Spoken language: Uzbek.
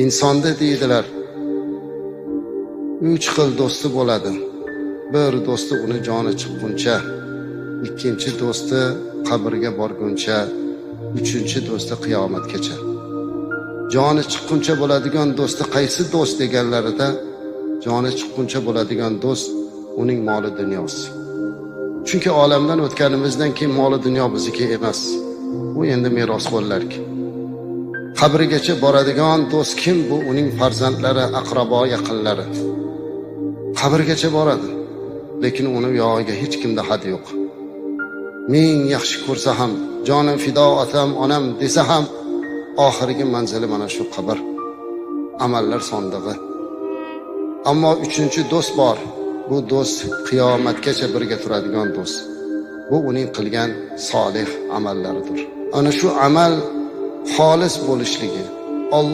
Insonda deydilar, uch xil do'sti bo'ladi. Bir do'sti uni joni chiqquncha, ikkinchi do'sti qabrga borguncha, uchinchi do'sti qiyomatgacha. Joni chiqquncha bo'ladigan do'sti qaysi do'st deganlarida, joni chiqquncha bo'ladigan do'st uning moli dunyosi. Chunki olamdan o'tganimizdan keyin moli dunyo bizniki emas. U endi merosxo'rlarki. Qabrigacha boradigan do'st kim? Bu uning farzandlari, aqrabo, yaqinlari. Qabrgacha boradi, lekin uni yog'iga hech kimda had yo'q. Ming yaxshi ko'rsa ham, jonim fido otam, onam desa ham, oxirgi manzili mana shu qabr. Amallar sondig'i. Ammo uchinchi do'st bor. Bu do'st qiyomatgacha birga turadigan do'st. Bu uning qilgan solih amallaridir. Ana shu amal xolis bo'lishligi, Alloh